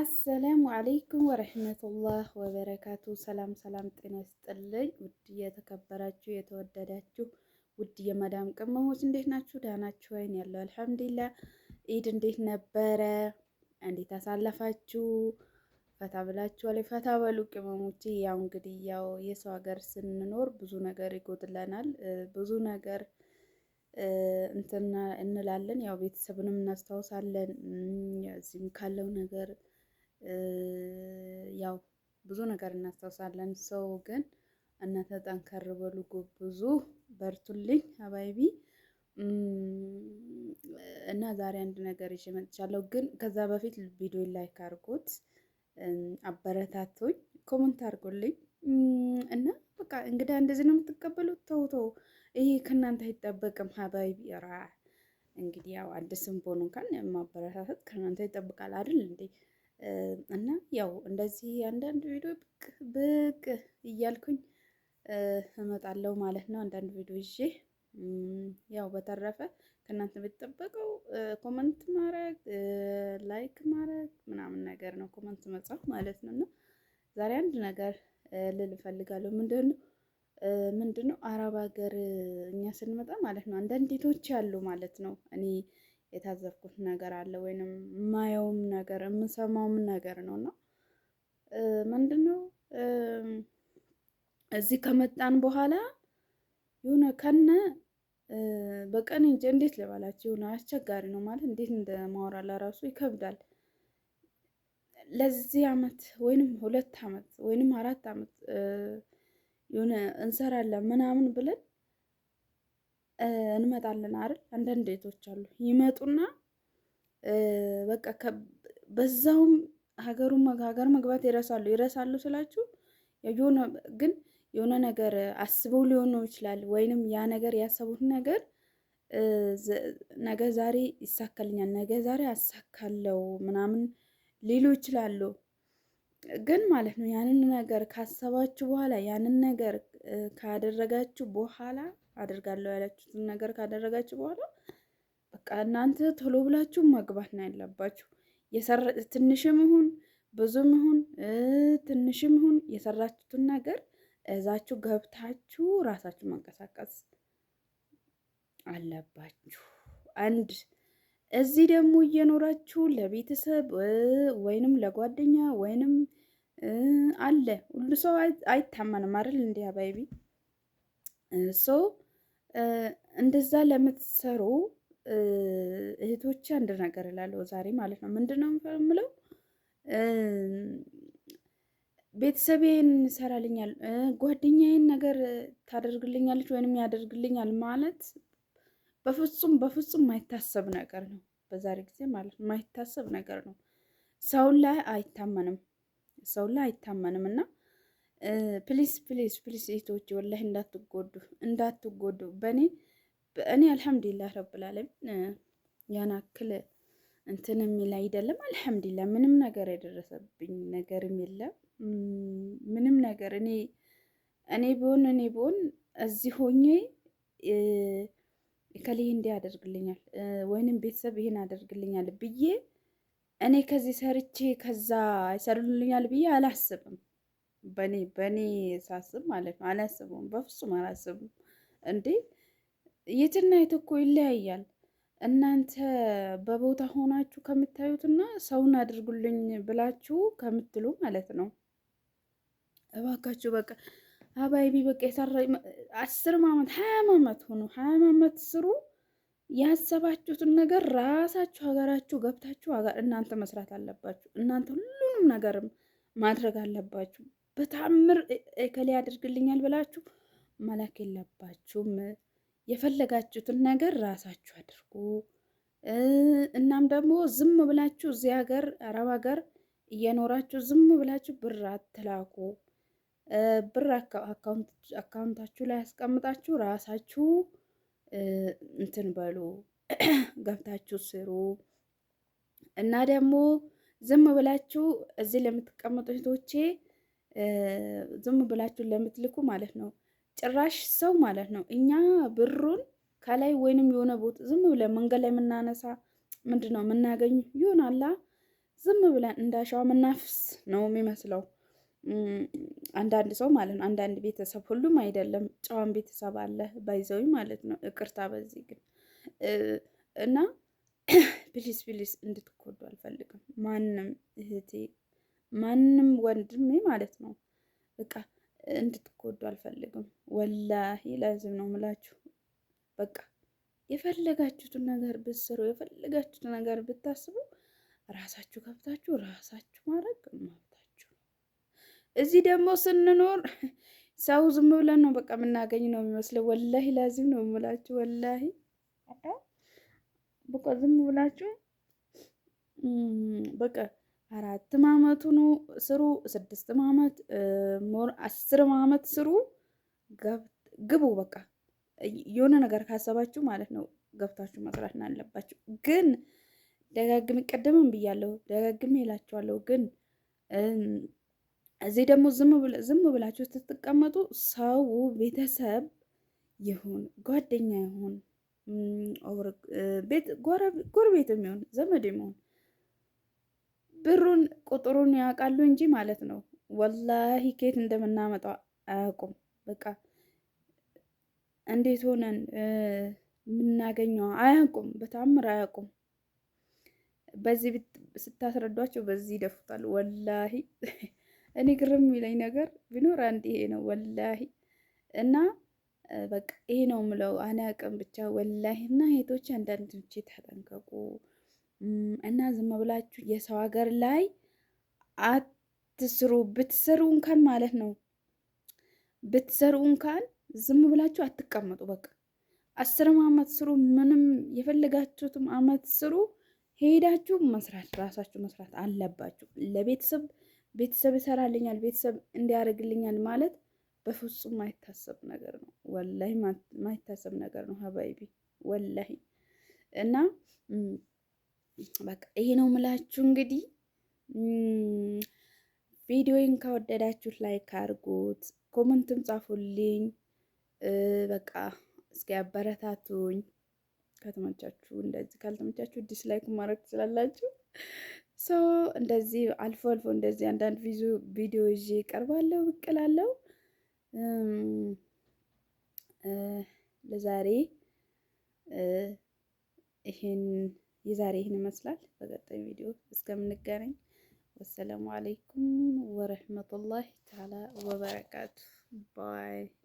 السلام عليكم ورحمة الله وبركاته። ሰላም ሰላም፣ ጤና ይስጥልኝ ውድ የተከበራችሁ የተወደዳችሁ ውድ የመዳም ቅመሞች እንዴት ናችሁ? ደህና ናችሁ ወይን? ያለው الحمد لله። ኢድ እንዴት ነበረ? እንዴት አሳለፋችሁ? ፈታ ብላችኋል? ፈታ በሉ ቅመሞቼ። ያው እንግዲህ ያው የሰው ሀገር ስንኖር ብዙ ነገር ይጎድለናል፣ ብዙ ነገር እንትን እንላለን። ያው ቤተሰብንም እናስታውሳለን። እዚህም ካለው ነገር ያው ብዙ ነገር እናስታውሳለን። ሰው ግን እናንተ ጠንከር በሉ፣ ጎብዙ፣ በርቱልኝ حبايبي። እና ዛሬ አንድ ነገር ይዤ መጥቻለሁ። ግን ከዛ በፊት ቪዲዮ like አድርጉት፣ አበረታቱኝ፣ comment አድርጉልኝ እና በቃ እንግዳ እንደዚህ ነው የምትቀበሉት? ተው ተው፣ ይሄ ከእናንተ አይጠበቅም حبايبي። ራ እንግዲህ ያው አዲስም ቦኑ እንኳን ማበረታታት ከእናንተ ይጠብቃል አይደል እንዴ? እና ያው እንደዚህ አንዳንድ ቪዲዮ ብቅ ብቅ እያልኩኝ እመጣለሁ ማለት ነው። አንዳንድ ቪዲዮ ይዤ ያው በተረፈ ከእናንተ የሚጠበቀው comment ማድረግ፣ like ማድረግ ምናምን ነገር ነው። comment መጻፍ ማለት ነው። እና ዛሬ አንድ ነገር ልል እፈልጋለሁ። ምንድነው አረብ ሀገር እኛ ስንመጣ ማለት ነው አንዳንድ ሴቶች ያሉ ማለት ነው እኔ የታዘብኩት ነገር አለ ወይንም የማየውም ነገር የምሰማውም ነገር ነው። እና ምንድነው እዚህ ከመጣን በኋላ የሆነ ከነ በቀን እንጂ እንዴት ልበላችሁ የሆነ አስቸጋሪ ነው ማለት እንዴት እንደማወራ ለራሱ ይከብዳል። ለዚህ አመት ወይንም 2 አመት ወይንም 4 አመት የሆነ እንሰራለን ምናምን ብለን እንመጣለን አይደል? አንዳንድ እህቶች አሉ ይመጡና በቃ በዛውም ሀገሩን ሀገር መግባት ይረሳሉ። ይረሳሉ ስላችሁ የሆነ ግን የሆነ ነገር አስበው ሊሆን ይችላል፣ ወይንም ያ ነገር ያሰቡት ነገር ነገ ዛሬ ይሳካልኛል፣ ነገ ዛሬ አሳካለው ምናምን ሊሉ ይችላሉ። ግን ማለት ነው ያንን ነገር ካሰባችሁ በኋላ ያንን ነገር ካደረጋችሁ በኋላ አደርጋለሁ ያላችሁትን ነገር ካደረጋችሁ በኋላ በቃ እናንተ ቶሎ ብላችሁ መግባት ነው ያለባችሁ። ትንሽም ይሁን ብዙም ይሁን ትንሽም ይሁን የሰራችሁትን ነገር እዛችሁ ገብታችሁ ራሳችሁ መንቀሳቀስ አለባችሁ። አንድ እዚህ ደግሞ እየኖራችሁ ለቤተሰብ ወይንም ለጓደኛ ወይንም አለ ሁሉ ሰው አይታመንም አይደል? እንዲህ حبايبي so እንደዛ ለምትሰሩ እህቶች አንድ ነገር እላለሁ ዛሬ ማለት ነው። ምንድን ነው የምለው? ቤተሰቤን ይሰራልኛል፣ ጓደኛዬን ነገር ታደርግልኛለች ወይንም ያደርግልኛል ማለት በፍጹም በፍጹም የማይታሰብ ነገር ነው። በዛሬ ጊዜ ማለት ነው የማይታሰብ ነገር ነው። ሰው ላይ አይታመንም፣ ሰው ላይ አይታመንም። እና please please please እህቶች والله እንዳትጎዱ እንዳትጎዱ። በእኔ الحمد لله رب العالمين ያን ያክል እንትን የሚል አይደለም። الحمد لله ምንም ነገር የደረሰብኝ ነገርም የለም። ምንም ነገር እኔ ብሆን እዚህ ሆኜ እከሌ እንዲህ ያደርግልኛል ወይንም ቤተሰብ ይሄን ያደርግልኛል ብዬ እኔ ከዚህ ሰርቼ ከዛ ይሰሩልኛል ብዬ አላስብም። በኔ ሳስብ ማለት ነው አላስብም፣ በፍጹም አላስብም። እንዴ የትና የት እኮ ይለያያል። እናንተ በቦታ ሆናችሁ ከምታዩትና ሰውን አድርጉልኝ ብላችሁ ከምትሉ ማለት ነው። እባካችሁ በቃ حبايبي በቃ የሰራ 10 አመት 20 አመት ሆኖ 20 አመት ስሩ። ያሰባችሁትን ነገር ራሳችሁ ሀገራችሁ ገብታችሁ እናንተ መስራት አለባችሁ። እናንተ ሁሉንም ነገር ማድረግ አለባችሁ። በታምር እከሌ ያደርግልኛል ብላችሁ መላክ የለባችሁም። የፈለጋችሁትን ነገር ራሳችሁ አድርጉ። እናም ደግሞ ዝም ብላችሁ እዚህ ሀገር አረብ ሀገር እየኖራችሁ ዝም ብላችሁ ብር አትላኩ። ብር አካውንታችሁ ላይ ያስቀምጣችሁ ራሳችሁ እንትን በሉ ገብታችሁ ስሩ። እና ደግሞ ዝም ብላችሁ እዚህ ለምትቀመጡ እህቶቼ ዝም ብላችሁ ለምትልኩ ማለት ነው ጭራሽ ሰው ማለት ነው እኛ ብሩን ከላይ ወይንም የሆነ ቦታ ዝም ብለን መንገድ ላይ የምናነሳ ምንድን ነው የምናገኝ ይሆናላ። ዝም ብለን እንዳሸዋ ምናፍስ ነው የሚመስለው አንዳንድ ሰው ማለት ነው። አንዳንድ ቤተሰብ፣ ሁሉም አይደለም፣ ጨዋን ቤተሰብ አለ by the way ማለት ነው። ይቅርታ በዚህ ግን እና please please እንድትጎዱ አልፈልግም። ማንም እህቴ ማንም ወንድሜ ማለት ነው በቃ እንድትጎዱ አልፈልግም። ወላሂ ላዚም ነው ምላችሁ። በቃ የፈለጋችሁትን ነገር ብትሰሩ፣ የፈለጋችሁትን ነገር ብታስቡ ራሳችሁ ከፍታችሁ ራሳችሁ ማድረግ መብታችሁ ነው። እዚህ ደግሞ ስንኖር ሰው ዝም ብለን ነው በቃ የምናገኝ ነው የሚመስለው። ወላሂ ላዚም ነው የምላችሁ። ወላሂ በቃ ዝም ብላችሁ በቃ 4 አመቱ ነው ስሩ፣ 6 አመት more 10 አመት ስሩ፣ ግቡ። በቃ የሆነ ነገር ካሰባችሁ ማለት ነው ገብታችሁ መስራት አለባችሁ። ግን ደጋግሜ ቀደምም ብያለሁ፣ ደጋግሜ እላችኋለሁ። ግን እዚህ ደግሞ ዝም ብላችሁ ስትቀመጡ ሰው ቤተሰብ ይሁን ጓደኛ ይሁን ቤት ጎረቤትም ይሁን ዘመድ ይሁን ብሩን ቁጥሩን ያውቃሉ እንጂ ማለት ነው። ወላሂ ከየት እንደምናመጣው አያውቁም። በቃ እንዴት ሆነን የምናገኘው አያውቁም፣ በታምር አያውቁም። በዚህ ስታስረዷቸው በዚህ ይደፉታል። ወላሂ እኔ ግርም የሚለኝ ነገር ቢኖር አንድ ይሄ ነው ወላሂ። እና በቃ ይሄ ነው የምለው አናውቅም ብቻ ወላሂ። እና እህቶች አንዳንዶቼ ተጠንቀቁ እና ዝም ብላችሁ የሰው ሀገር ላይ አትስሩ። ብትሰሩ እንኳን ማለት ነው ብትሰሩ እንኳን ዝም ብላችሁ አትቀመጡ። በቃ 10 አመት ስሩ፣ ምንም የፈለጋችሁትም አመት ስሩ። ሄዳችሁ መስራት ራሳችሁ መስራት አለባችሁ። ለቤተሰብ ቤተሰብ ይሰራልኛል፣ ቤተሰብ እንዲያደርግልኛል ማለት በፍጹም ማይታሰብ ነገር ነው። ወላሂ ማይታሰብ ነገር ነው ሀባይቢ ወላሂ። እና በቃ ይሄ ነው ምላችሁ። እንግዲህ ቪዲዮውን ከወደዳችሁት like አድርጉት፣ comment ም ጻፉልኝ። በቃ እስኪ አበረታቱኝ። ከተመቻችሁ እንደዚህ፣ ካልተመቻችሁ dislike ማድረግ ትችላላችሁ። So እንደዚህ አልፎ አልፎ እንደዚህ አንዳንድ ቪዲዮ ይዤ እቀርባለሁ፣ ብቅ እላለሁ። ለዛሬ ይሄን የዛሬ ይህን ይመስላል። በቀጣይ ቪዲዮ እስከምንገናኝ ወሰላሙ አለይኩም ወረህመቱላሂ ተዓላ ወበረካቱ bye።